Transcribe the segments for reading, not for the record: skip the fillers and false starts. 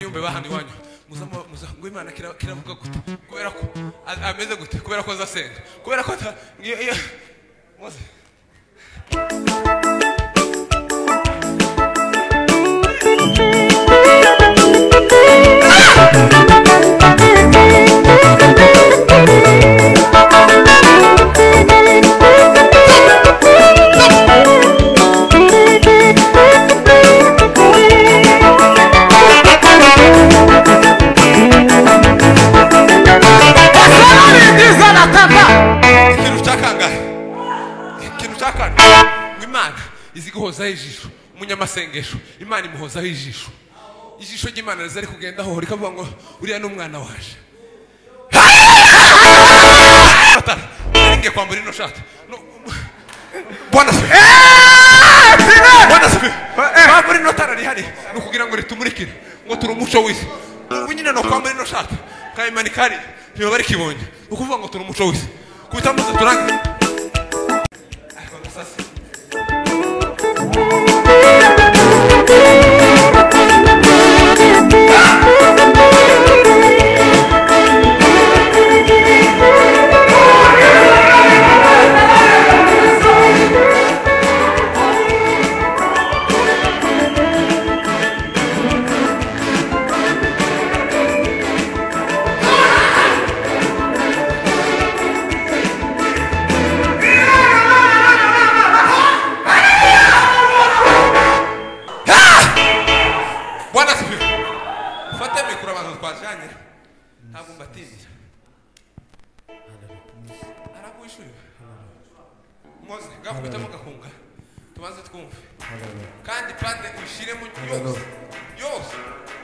Yumbe bahana iwanyu muza ngo Imana kiravuga gute kubera ko ameze gute kubera ko azasenga kubera ko muze. Iziguhozaho ijisho umunyamasengesho Imana imuhozaho ijisho ijisho ry'Imana rizari kugenda aho rikavuga ngo uriya ni umwana waje. Ngiye kwambura ino shati. Bwana sifi. Kwambura ino tara rihari ni ukugira ngo ritumurikire ngo turi umuco w'isi. Ubu nyine no kwambura ino shati kayimanika hari ntiba bari kibonye ni ukuvuga ngo turi umuco w'isi. Kubita muze turange.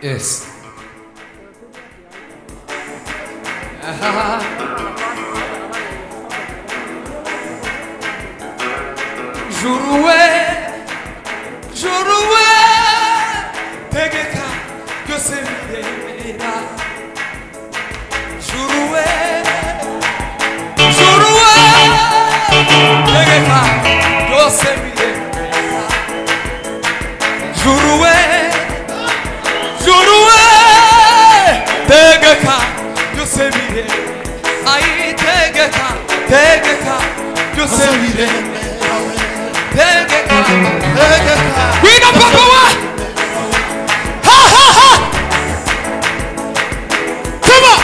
Yes. Juruwe, juruwe, tegeka byose biremera. Juruwe, juruwe, tegeka byose biremera. Juruwe, juruwe, tegeka byose biremera. Ai tegeka, tegeka byose biremera. Tegeka, tegeka. Wina papa wa. Ha ha ha. Come on.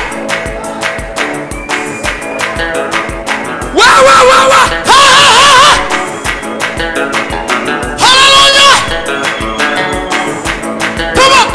Wa wa wa wa. Ha ha ha ha. Hallelujah. Come on.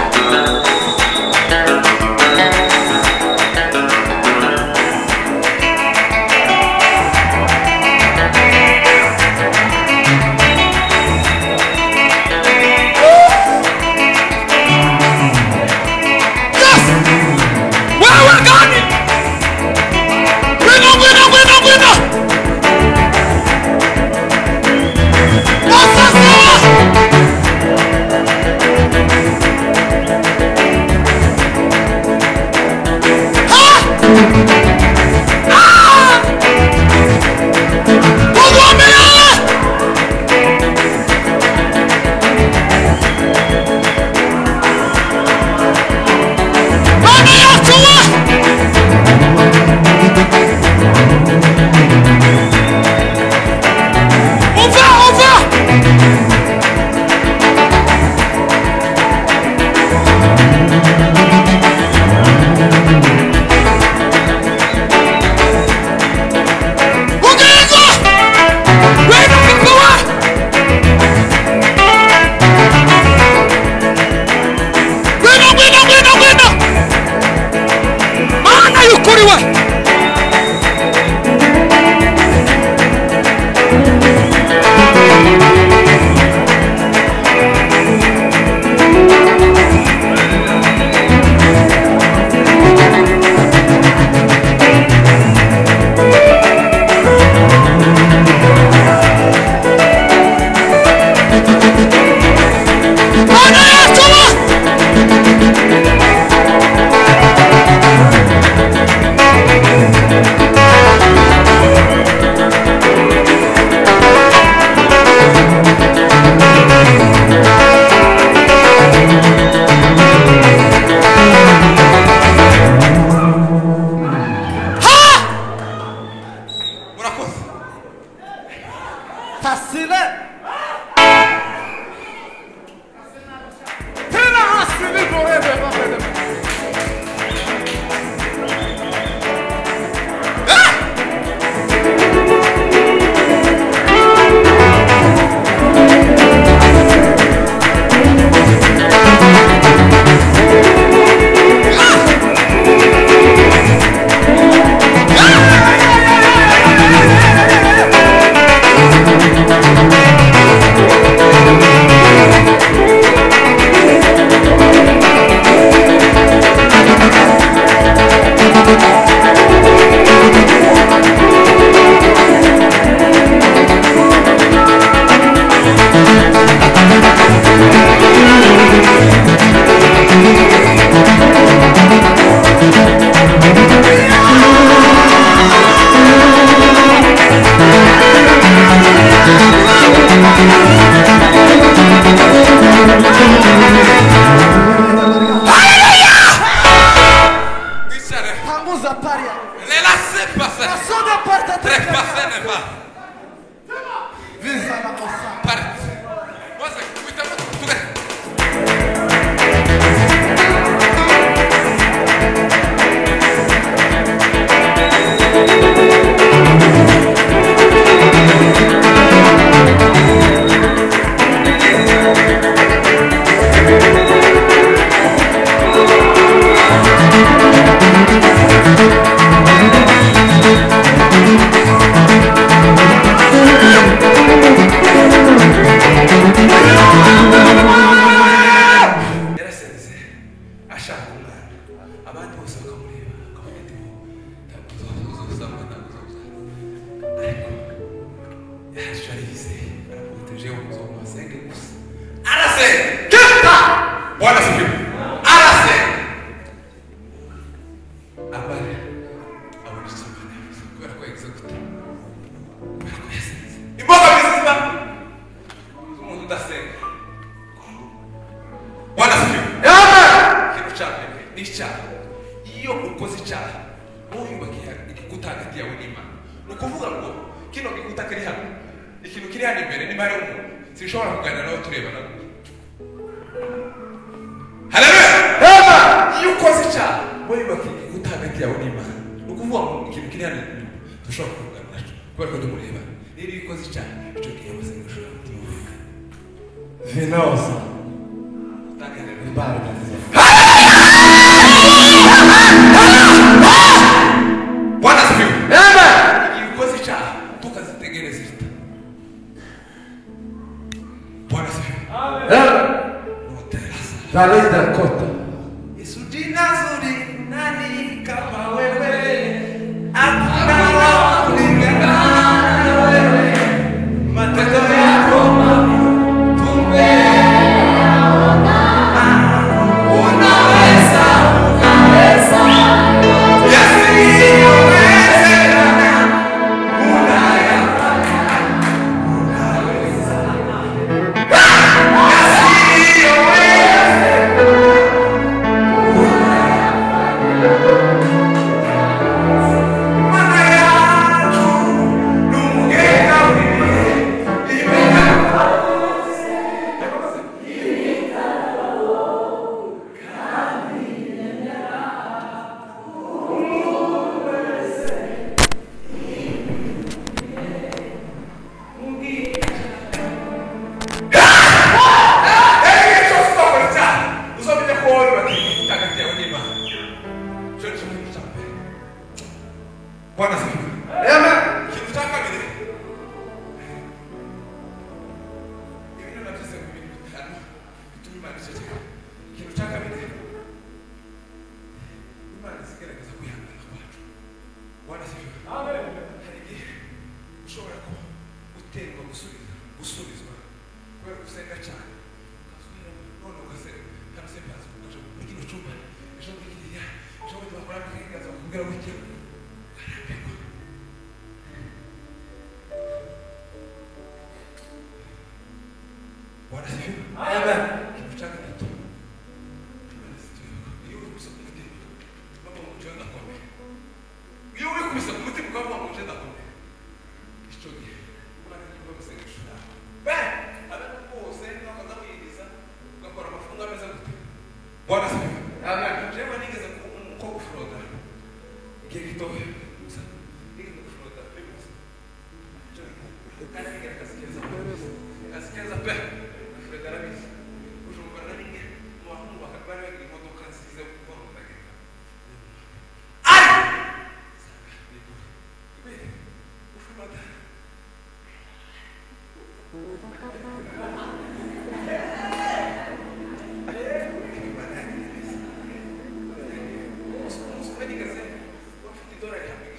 Umwana abandi bose bakamureba bakavuga ati ntabwo uzasama, ntabwo uzabyara, ariko yaje ariyizeye, aravuga ati jewe muzomasenge gusa. Arasenga. Keta Bwana asifiwe. Arasenga abari abona icyo Imana yavuze kubera ko yagize gute, kubera ko yasenze. Imbogamizi ziba z'umuntu udasenga. Bwana asifiwe. Ikintu cya mbere ni icyaha. Iyo ukoze icyaha wiyubakiye igikuta hagati yawe n'Imana. Ni ukuvuga ngo kino gikuta kiri hano, ikintu kiri hano imbere, niba hari umuntu sinshobora kuganira nawe turebana gutya. Haleluya. Iyo ukoze icyaha wiyubakiye igikuta hagati yawe n'Imana. Ni ukuvuga ngo ikintu kiri hano inyuma dushobora kuvugana nacyo kubera ko tumurebana. Rero iyo ukoze icyaha, icyo gihe amasengesho yawe ntiyumvikana. Venosa. Utaganira. Imbaraga. Bwana asifiwe. Igihe ukoze icyaha tukazitegereza ita. Bwana asifiwe. Notera sala. Vallée Dakota. Yesu jina zuri, nani kama wewe? Hakuna wa kulingana na wewe. Matendo yako makuu tumeyaona. Unaweza, unaweza. Yasiyowezekana unayafanya. Unaweza. Yasiyowezekana Mana yacu n'umugenga w'ibihe, imenya. Igihe cyose uzakora icyaha uzamenye ko wowe wiyubakiye igikuta hagati yawe n'Imana. Icyo ni cyo kintu cya mbere. Bwana asifiwe. Ikintu cya kabiri, ibintu nabyize mu bintu bitanu bituma Imana iceceka. Ikintu cya kabiri, Imana izigerageza kwihangana kwacu. Bwana asifiwe. Hari igihe ushobora kuba uterwa gusubiza gusubizwa kubera ko usenga cyane, none ugasenga hano se pazi ukaja muri kino cyumba, ejo muri kiriya, ejo bundi bakora bakaza bakubwira gutya, ukarambirwa. Bwana asifiwe. Ikintu cya gatatu, Imana izituyoboka. Iyo wikubise ku mutima ukavuga ngo njyewe ndakomeye, iyo wikubise ku mutima ukavuga ngo njyewe ndakomeye, icyo gihe Imana ntiyumva amasengesho yawe. Be abe bose bakaza wiyiriza ugakora amafungo ameze gute. Bwana asifiwe. Jewe nigeze ko gufuroda igihe gitoya gusa, nigeze gufuroda primus, kandi nigera akazi keza, akazi keza pe. Fred arabizi. Bujumbura na rimwe mu bahungu bari bagira imodoka nziza yo kuvuga ngo ndagenda ari ufuroda. Umunsi umwe nigeze kuba mfite idolari hamwe.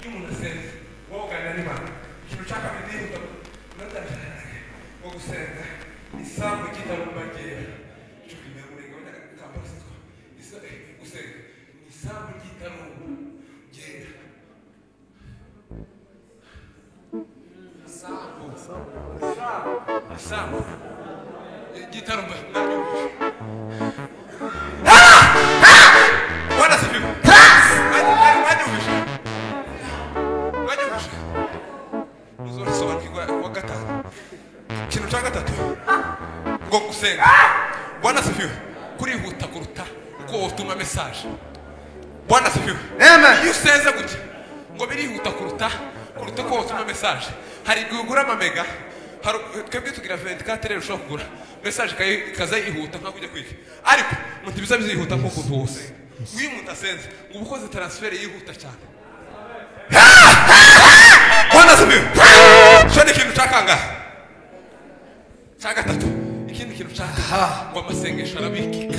Iyo umuntu asenze wowe uganira n'Imana. Ikintu cya kabiri nihuta ngo gusenga isambu ry'itarumbagira. Gusenga ni isambu ry'itarumbagira. Isambu ry'itarumbagira. Bwana asifiwe. Uzosobanukirwa wa gatanu. Ikintu cya gatatu ngo gusenga. Bwana asifiwe. Kurihuta kuruta uko wotuma message. Bwana asifiwe. Amen. Iyo usenze gutya ngo birihuta kuruta uko wotuma message. Hari igihe ugura amamega, hari twebwe tugira 24 rero ushobora kugura message ikaza yihuta nka kujya kwiga. Ariko ngo ntibiza bizihuta nkuko tuwusenga. Iyo umuntu asenze ngo ubukoze transfer yihuta cyane. Bwana asifiwe. Cyo ni ikintu cya kangahe? Cya gatatu. Ikindi kintu cya ngo amasengesho arabikika.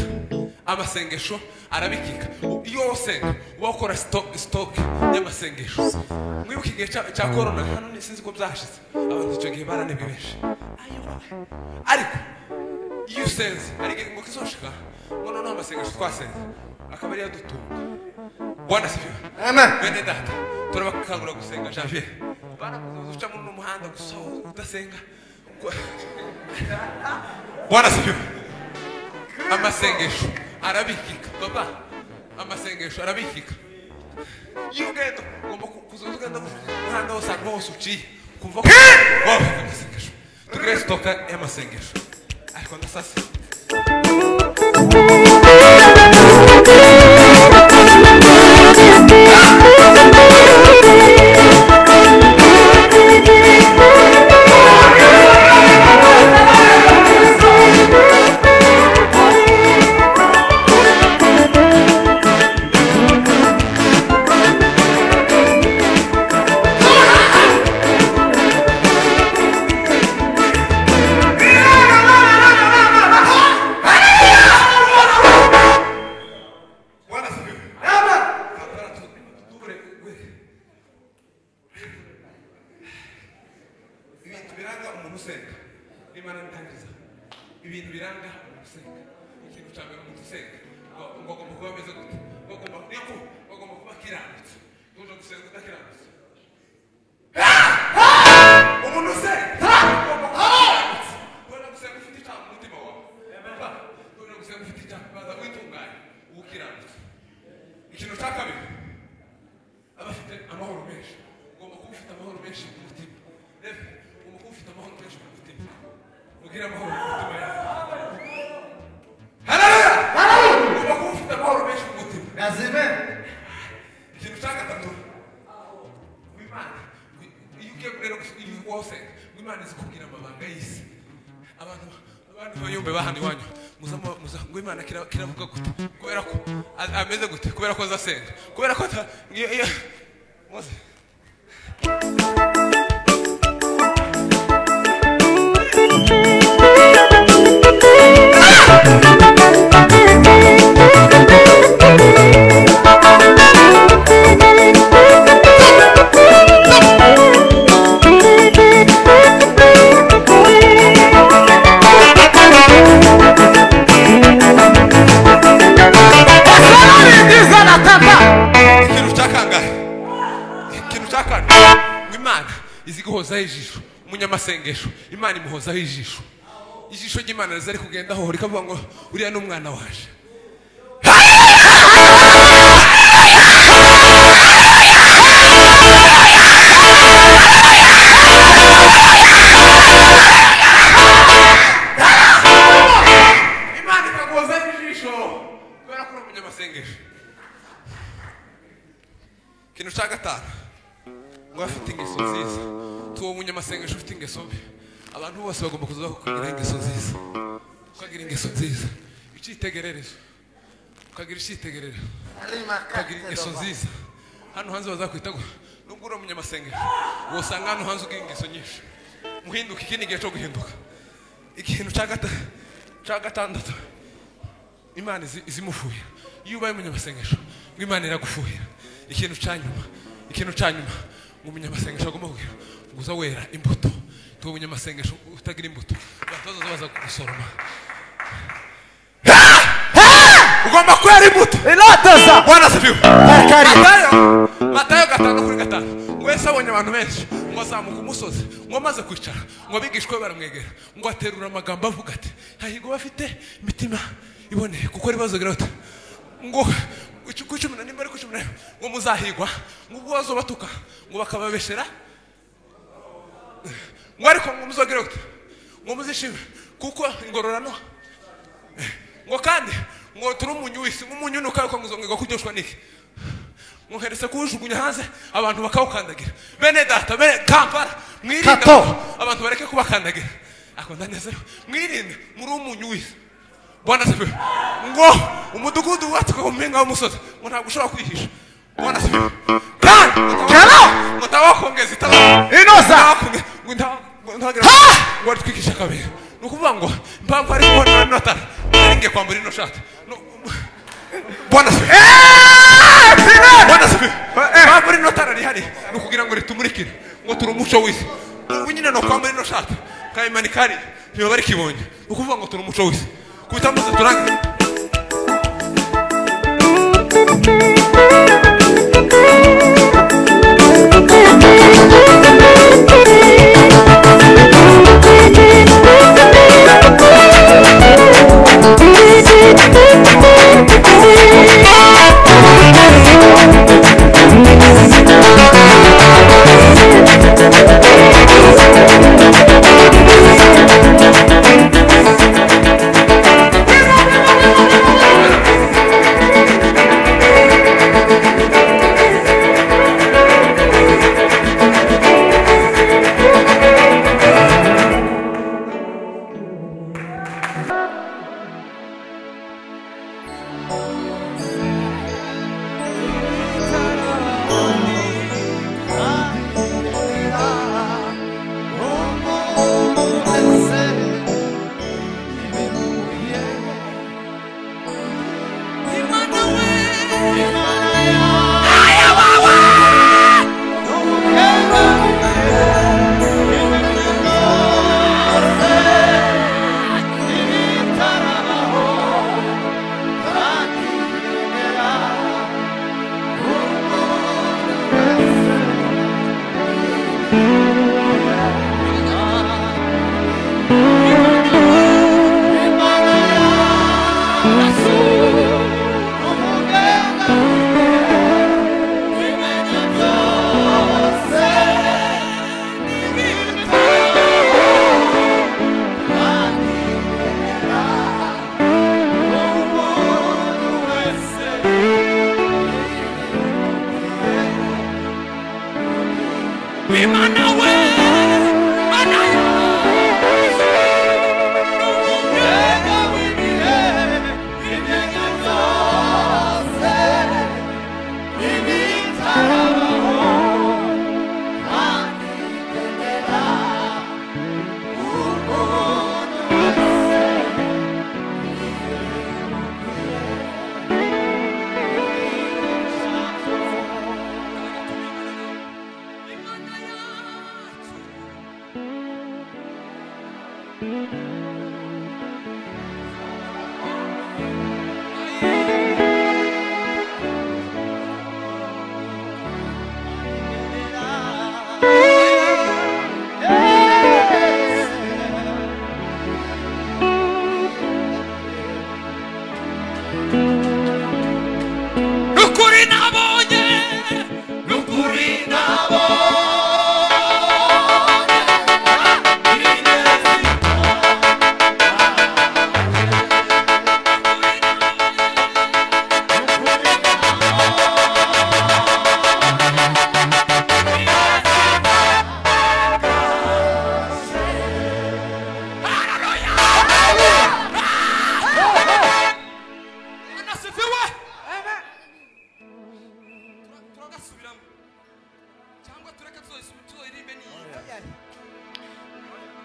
Amasengesho arabikika. Iyo usenga uba ukora stock y'amasengesho. Mwibuke igihe cya corona hano sinzi ko byashize. Abantu icyo gihe baranebwe benshi. Ariko iyo usenze hari igihe ngo kizoshika ngo noneho amasengesho twasenze akaba ari yadutunga. Bwana asifiwe. Amen. Bene data turabakangura gusenga Janvier. Barakuza uca muri umuhanda gusa udasenga. Bwana asifiwe. Amasengesho arabikika papa. Amasengesho arabikika. Iyo ugenda ugomba kuzugenda umuhanda wose ahantu hose uciye kumva ko amasengesho. Tugire stoka y'amasengesho. Ariko ndasase. Ibintu biranga umuntu usenga. Imana ntangiza. Ibintu biranga umuntu usenga. Ikintu cya mbere umuntu usenga ngo agomba kuba ameze gute? Agomba kuba akiranutse. Ntuje gusenga udakiranutse. Umuntu usenga agomba kuba akiranutse. Ntuje gusenga ufite icyaha mu mutima wawe. Ntuje gusenga ufite icyaha, baza witunganye ukiranutse. Ikintu cya kabiri aba afite amahoro menshi. Ugomba kuba ufite amahoro menshi mu mutima. Ugomba kuba ufite amahoro menshi mu mutima. Ugira amahoro mu mutima yawe. Haleluya! Ugomba kuba ufite amahoro menshi mu mutima. Ikintu cya gatatu, Imana iyo ugiye rero iyo wose Imana izikubwira amabanga y'isi. Abantu bayumbe bahana iwanyu muza ngo Imana kiravuga gute? Kubera ko ameze gute? Kubera ko azasenga. Kubera ko iyo muze Iziguhozaho ijisho umunyamasengesho Imana imuhozaho ijisho. Ijisho ry'Imana riza kugenda aho rikavuga ngo uriya ni umwana waje. Imana ikaguhozaho ijisho kubera ko uri umunyamasengesho. Ikintu cya gatanu ngo afite ingeso nziza. Tuwo munyamasengesho ufite ingeso mbi. Abantu bose bagomba kuza kugira ingeso nziza. Ukagira ingeso nziza. Icyitegererezo. Ukagira icyitegererezo. Ukagira ingeso nziza. Hano hanze bazakwita ngo nubwo uri umunyamasengesho wosanga hano hanze ugira ingeso nyinshi. Muhinduka ikindi gihe cyo guhinduka. Ikintu cya gatandatu Imana izimufuhira. Iyo ubaye umunyamasengesho ngo Imana iragufuhira. Ikintu cya nyuma Ikintu cyanyuma ngo umunyamasengesho agomba kugira ngo uza wera imbuto. Tuba umunyamasengesho utagira imbuto batoza baza kugusoroma. Ugomba kwera imbuto. Inoteza. Bwana asifiwe. Matayo 5:5. Ngo Yesu abonye abantu benshi ngo azamuka umusozi ngo amaze kwicara ngo abigishwa be baramwegera ngo aterura amagambo avuga ati hahirwa bafite imitima iboneye kuko ribazogira bati ngo ku 10 nimba ari ku 10 ngo muzahigwa ngo ubwo bazobatuka ngo bakababeshera ngo ariko ngo muzogere gute ngo muzishime kuko ingororano ngo kandi ngo turi umunyu w'isi umunyu nuka yuko nguzongega kuryoshwa niki ngo nkeretse kuwujugunya hanze abantu bakawukandagira. Bene data bene Kampala mwirinde abantu bareke kubakandagira. Ako ndanezerewe. Mwirinde muri umunyu w'isi. Bwana asifiwe. Ngo umudugudu wubatswe ku mpinga y'umusozi ngo ntabwo ushobora kwihisha. Bwana asifiwe. Kandi ngo ntawakongeza itara Inoza. Ngo ngo atwikisha kabiri. Ni ukuvuga ngo impamvu ari kubona ino tara ngiye kwambara ino shati. Bwana asifiwe. Bwana asifiwe. Impamvu ino tara rihari ni ukugira ngo ritumurikire ngo turi umuco w'isi. Ubu nyine no kwambara ino shati kayimanika hariya ntiba bari kibonye. Ni ukuvuga ngo turi umuco w'isi. Kutambuza turange.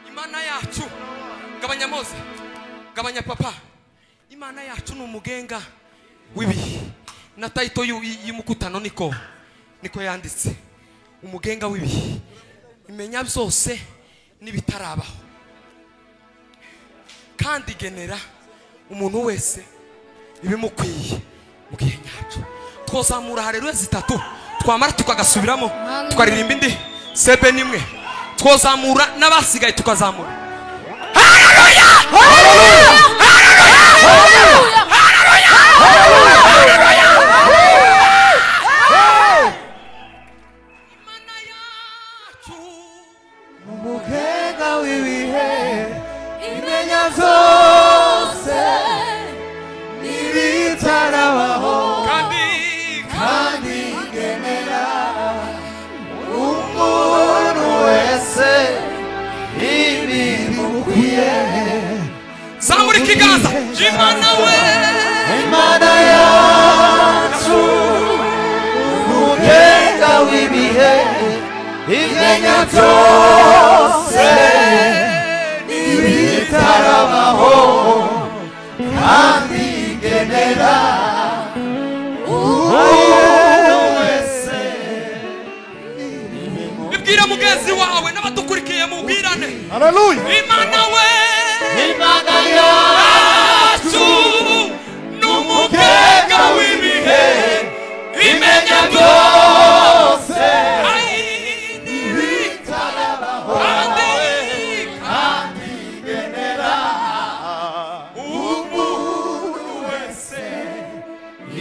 Imana yacu gabanya Mose, gabanya papa. Imana yacu ni umugenga w'ibihe. Na taito y'umukutano niko Niko yanditse umugenga w'ibihe imenya byose n'ibitarabaho kandi igenera umuntu wese ibimukwiye mu gihe nyacu. Twozamura haleluya zitatu twamara tukagasubiramo tukaririmba indi sebe nimwe twozamura n'abasigaye tukazamura. Haleluya! Haleluya! Haleluya! Haleluya! Imana yacu umugenga w'ibihe imenya byose n'ibitarabaho kandi igenera umuntu wese ibimukwiye. Zamura ikiganza. Imana we, Imana yacu umugenga w'ibihe imenya byose n'ibitarabaho kandi igenera umuntu wese. Ibwira mugenzi wawe n'abadukurikiye mubwirane. Haleluya. Imana we, Imana yacu n'umugenga w'ibihe imenya byose n'ibitarabaho kandi igenera umuntu wese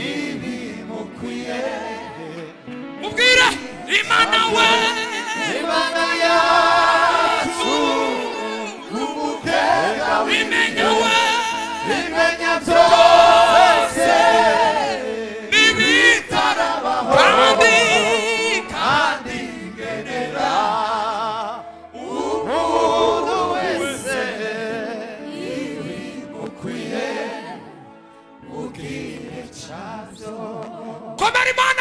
ibimukwiye. Mubwire Imana we, Imana yacu umugenga imenya we imenya byose n'ibitarabaho kandi igenera umuntu wese ibimukwiye mu gihe cyabyo. Komera Imana.